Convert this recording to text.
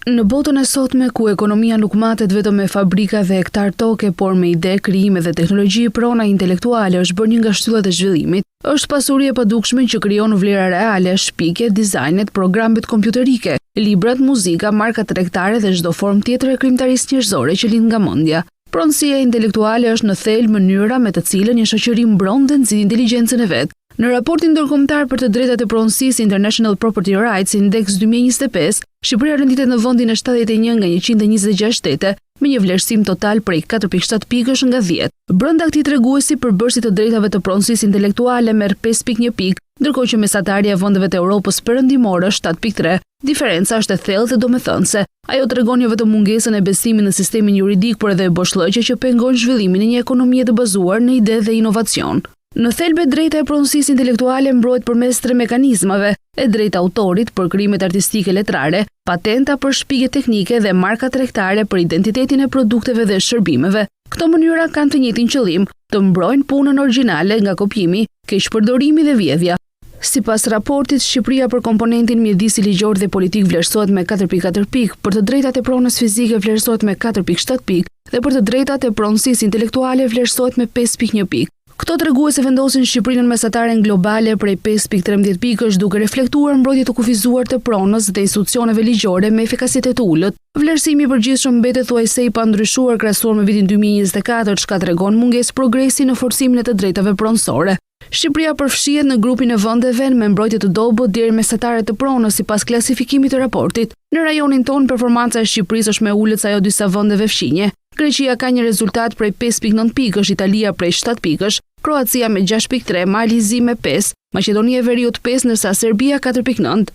Në botën e sotme, ku ekonomia nuk matet vetëm me fabrika dhe hektarë toke, por me ide, krijime dhe teknologji, prona intelektuale është bërë një nga shtyllat e zhvillimit. Është pasuri e padukshme që krijon vlera reale, shpikjet, dizajnet, programet kompjuterike, librat, muzika, markat tregtare dhe çdo formë tjetër e krijimtarisë njerëzore që lind nga mendja. Pronësia intelektuale është në thelb mënyra me të cilën një shoqëri mbron dhe nxit inteligjencën e vet. Në raportin ndërkombëtar për të drejtat e pronësisë International Property Rights Index 2025, Shqipëria renditet në vendin e 71 nga 126 shtete, me një vlerësim total prej 4.7 pikësh nga 10. Brenda këtij treguesi, përbërësi i të drejtave të pronësisë intelektuale merr 5.1 pikë, ndërkohë që mesatarja e vendeve të Europës Perëndimore është 7.3. Diferenca është e thellë dhe domethënëse. Ajo tregon jo vetëm mungesën e besimit në sistemin juridik, por edhe boshllëqe që pengojnë zhvillimin e një ekonomie të bazuar në ide dhe inovacion. Në thelb e drejta e pronësisë intelektuale mbrohet përmes tre mekanizmave, e drejta e autorit për krijimet artistike letrare, patenta për shpikje teknike dhe marka tregtare për identitetin e produkteve dhe shërbimeve. Këto mënyra kanë të njëjtin qëllim, të mbrojnë punën origjinale nga kopjimi, keqpërdorimi dhe vjedhja. Sipas raportit, Shqipëria për komponentin mjedisi ligjor dhe politik vlerësohet me 4.4 pikë, për të drejtat e pronës fizike vlerësohet me 4.7 pikë dhe për të drejtat e pronësisë intelektuale vlerësohet me 5.1 pikë. Këto tregues e vendosin Shqipërinë në mesataren globale prej 5.13 pikësh, duke reflektuar mbrojtje të kufizuar të pronës dhe institucioneve ligjore me efikasitet të ulët. Vlerësimi i përgjithshëm mbetet thuajse i pandryshuar krahasuar me vitin 2024, çka tregon mungesë progresi në forcimin e të drejtave pronësore. Shqipëria përfshihet në grupin e vendeve me mbrojtje të dobët deri mesatare të pronës sipas klasifikimit të raportit. Në rajonin tonë performanca e Shqipërisë është më e ulët se ajo e disa vendeve fqinje. Greqia ka një rezultat prej 5.9 pikësh, Italia prej 7 pikësh, Kroacia me 6.3, Mali i Zi me 5, Maqedonia e Veriut 5, ndërsa Serbia 4.9.